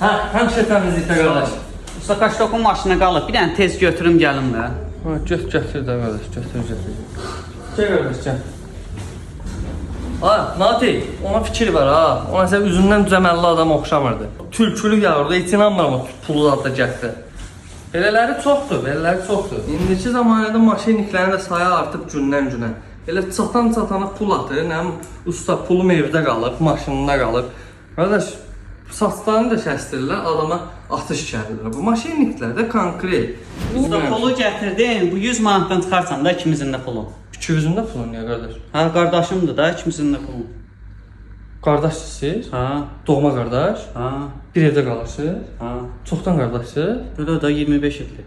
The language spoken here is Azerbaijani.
Hə, həmişə təmizlikdə qardaş. Usta Kaşokun maşını qalıb. Bir dənə tez götürüm gəlim də. Ha, göt gətir də qardaş, götür gətir. Gəl qardaş, gəl. Ha, Nati, ona fikir var ha. Ona sən üzündən düzəməlli adam oxşamırdı. Tülkülü yavruda heç inanmıram o pulu da gətirdi. Belələri çoxdur, belələri çoxdur. İndiki zamanədə maşinniklərin də sayı artıb gündən günə. Elə çatan çatana pul atır, nə bilim, usta pulum evdə qalıb, maşınında qalıb. Qardaş, saçlarını da kəsdirirlər, adama atış gəlirlər. Bu maşinniklər də konkret. Usta pulu gətirdin. Bu 100 manatdan çıxarsan da ikimizin də pulu. 200-ün də pulu niyə qardaş? Hə, qardaşımdır da ikimizin də pulu. Qardaşsınız siz? Hə, Doğma qardaş? hə, Bir evdə qalırsınız? hə. Çoxdan qardaşsınız? Belə də 25 ildir.